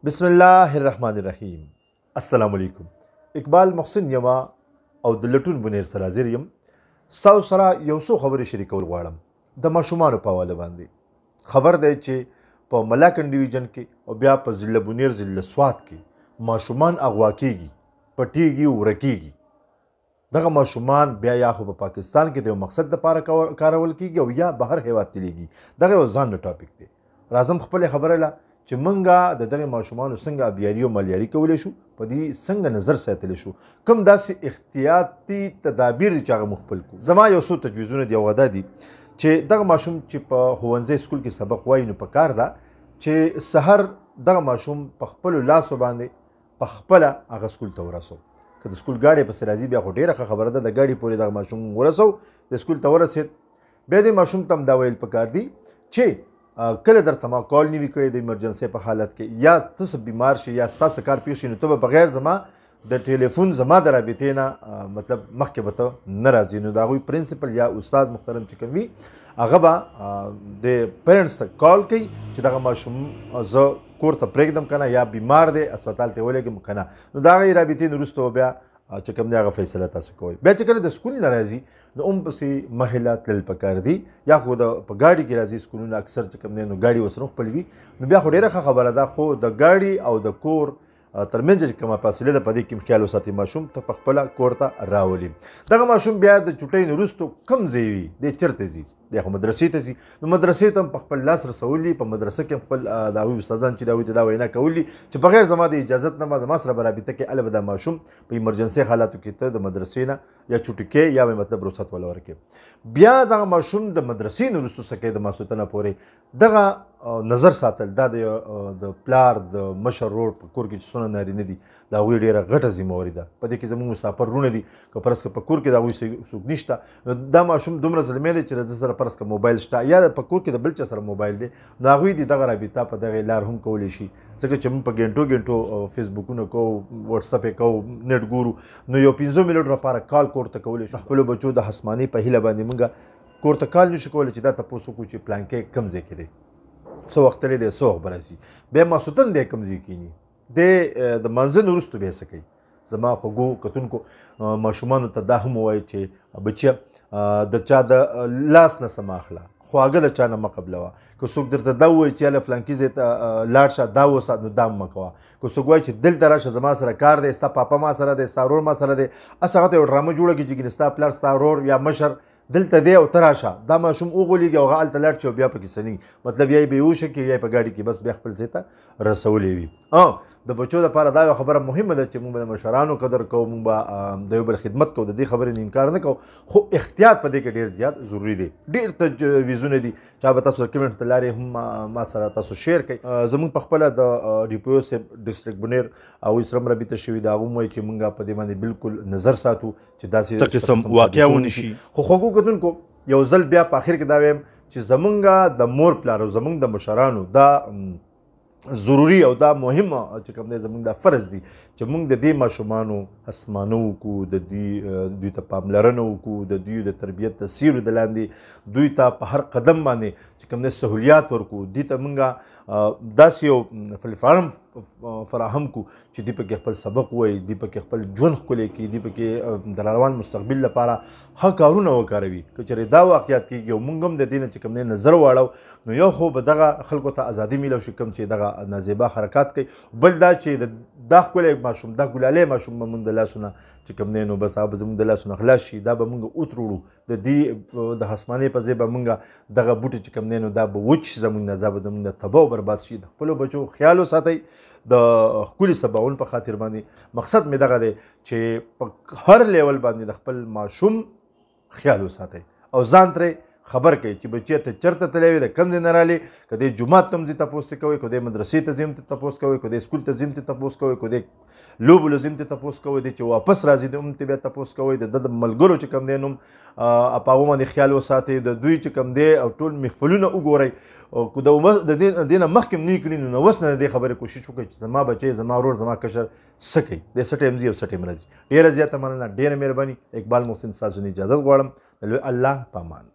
بسم الله الرحمن الرحیم. السلام علیکم. اقبال محسن یم او د لټون بونیر سره حاضر یم. ستاسو سره یو څو خبرې شریکول غواړم د ماشومانو په حواله باندې. خبر دی چې په ملاکنډ ډیویژن کې او بیا په ضلع بونیر، ضلع سوات کې ماشومان اغوا کیږي، پټیږي، ورکیږي. دغه ماشومان بیا یا خو په پاکستان کې د یو مقصد دپاره کارول کیږي او یا بهر هېواد ته لیږي. دغه یو ځان له ټاپک دی. راځم خپلې خبرې له چې مونږه د دغه ماشومانو څنګه ابیاري او مالیاري کولی شو، په دې څنګه نظر ساتلی شو، کوم داسې احتیاطي تدابیر دي چې هغه موږ خپل کړو. زما یو څو تجویزونه دي او دا دي چې دغه ماشوم چې په ښوونځي سکول کې سبق وایي نو پکار ده چې سحر دغه ماشوم په خپلو لاسو باندې په خپله هغه سکول ته ورسو. که د سکول ګاډی پسې راځي بیا خو ډېره ښه خبره ده، د ګاډي پورې دغه ماشوم ورسو، د سکول ته ورسېد. بیا دې ماشوم ته هم دا ویل پکار دي چې کله درته ما کال نه وي کړی د ایمرجنسۍ په حالت کې، یا ته څه بیمار شي یا ستا څه کار پېښ شي، نو ته به بغیر زما د ټلیفون زما د رابطې نه مطلب مخکې به ته نه راځي. نو د هغوی پرنسپل یا استاد محترم چې کوم وي هغه به د پیرنټس ته کال کوي چې دغه ماشوم زه کور ته پرېږدم که نه، یا بیمار دی هسپتال ته یې ولېږم که نه. نو د هغې رابطې نه وروسته بیا چې کوم دی هغه فیصله تاسو کوئ. بیا چې کله د سکول نه راځي نو هم پسې مخې له تلل پکار دي، یا خو د په ګاډي کې راځي سکولونه اکثر چې کوم دی نو ګاډي ورسره خپل وي، نو بیا خو ډېره ښه خبره ده. خو د ګاډي او د کور ترمنځ چې کومه فاصله ده په دې کې هم خیال وساتي، ماشوم ته په خپله کور ته راولي. دغه ماشوم بیا د چوټۍ نه وروسته کوم ځای وي، دی چېرته ځي؟ دی خو مدرسې ته ځي. نو مدرسې ته هم په خپل لاس رسولي، په مدرسه کې هم خپل د هغوی استادان چې د هغوی ته دا وینا کولي چې بغیر زما د اجازت نه ما زما سره به رابطه کې، هله به دا ماشوم په ایمرجنسي حالاتو کې ته د مدرسې نه یا چوټي کې یا به مطلب رخصت ولا ورکې. بیا دغه ماشوم د مدرسې نه وروسته څه کوي د ماسوتنه پورې دغه نظر ساتل، دا د پلار د مشر ورور په کور کې چې څونه نارینه دي د هغوی ډېره غټه ذمهواري ده. په دې کې زموږ مسافر وروڼه دي، که فرض که په کور کې د هغوی څوک نشته نو دا ماشوم دومره زلمی دی چې له ده سره فرض که موبایل شته یا په کور کې د بل چا سره موبایل دی، نو هغوی دې دغه رابطه په دغې لار هم کولی شي. ځکه چې موږ په ګنټو ګنټو فیسبوکونه کوو، واټساپ یې کوو، نېټ ګورو، نو یو 5 منټو لپاره کال کور ته کولی شو. خپلو بچو د حسمانې په هیله باندې موږ کور ته کال نشو کولی چې دا تپوس وکړو چې پلانکی کوم ځای کې دی، څه وخت تللی دی، څه وخت به راځي، بیا ماسوتن دی کوم ځای کښېني، دی د مانځه نه وروسته بیا څه کوي. زما خوږو کتونکو ماشومانو ته دا هم ووایي چې بچیه د چا د لاس نه څه مه اخله، خواږه د چا نه مه قبلوه. که څوک درته دا ووایي چې هله فلانکي ځای ته لاړ شه دا وسه، نو دا هم مه کوه. که څوک وایي چې دلته راشه زما سره کار دی، ستا پاپا ما سره دی، ستا ورور ما سره دی، هسې هغه ته یو ډرامه جوړه کړي چې ګینې ستا پلار ستا ورور یا مشر دلته دی او ته راشه، دا ماشوم وغولېږي او هغه هلته لاړ شي او بیا پکې څه نه وي، مطلب یا یې بېهوشه کړي یا یې په ګاډي کې بس بیا خپل ځای ته رسولی وي. د بچو دپاره دا یوه خبره مهمه ده چې موږ به د مشرانو قدر کوو، موږ به د یو بل خدمت کوو، د دې خبرې نه انکار نه کوو، خو احتیاط په دې کې ډېر زیات ضروري دی. ډېر تجویزونه دي چې به تاسو کمنټ ته لارې هم ما سره تاسو شیر کړئ. زموږ په خپله د ډي پي او صاحب ډسټرکټ بونیر هغوی سره هم رابطه شوي، د هغوی هم وایي چې موږ په دې باندې بالکل نظر ساتو چې داسې قسم واقعه ونه شي. خو خوږو کتونکو یو ځل بیا په اخر کې دا وایم چې زمونږ د مور پلار او زمونږ د مشرانو دا ضروري او دا مهمه چې کوم دی زمونږ دا فرض دی چې مونږ د دې ماشومانو اسمانه وکړو، د دوی ته پاملرنه وکړو، د دوی د تربیت د سیوري د لاندې دوی ته په هر قدم باندې چې کوم دی سهولیات ورکړو، دوی ته مونږ داسې یو پلټفارم فراهم کړو چې دوی پکې خپل سبق ووایي، دوی پکې خپل ژوند ښکلی کړي، دوی پکې د روان مستقبل لپاره ښه کارونه وکاروي. که چېرې دا واقعیت کېږي او مونږ هم د دې نه چې کوم دی نظر واړو، نو یو خو به دغه خلکو ته ازادي میلاو شي کوم چې دغه نازیبا حرکات کوي، بل دا چې دا ښکلی ماشوم دا ګلالی ماشوم به مونږ د لاسونه چې کوم دی نو بس هغه به زموږ د لاسونه خلاص شي، دا به مونږ وتروړو، د دې د آسمانې په ځای به مونږ دغه بوټي چې کوم دی نو دا به وچ شي زموږ نه، دا به زموږ نه تباه او برباد شي. د خپلو بچو خیال وساتئ د ښکلي سباون په خاطر باندې. مقصد مې دغه دی چې په هر لیول باندې د خپل ماشوم خیال وساتئ او ځان ترې خبر کوي چې بچیه ته چېرته تللی وې، د کوم ځای نه رالې، که دې جومات ته هم ځي تپوس ترې کوئ، که دې مدرسې ته ځي هم ترې تپوس کوئ، که دې سکول ته ځي هم ترې تپوس کوئ، که دې لوبو له ځي هم ترې تپوس کوئ، دې چې واپس راځي هم ترې بیا تپوس کوئ، د ده د ملګرو چې کوم دی نوم په هغو باندې خیال وساتئ، د دوی چې کوم دی او ټول محفلونه وګورئ. او که د دې نه مخکې هم نه کړي نو اوس نه د دې خبرې کوشش وکړئ چې زما بچی، زما ورور، زما کشر څه کوي، دی څه ټایم ځي او څه ټایم راځي. ډېره زیاته مننه، ډېره مهرباني. اقبال محسن ستاسو نه اجازت غواړم. د لوی الله په امان.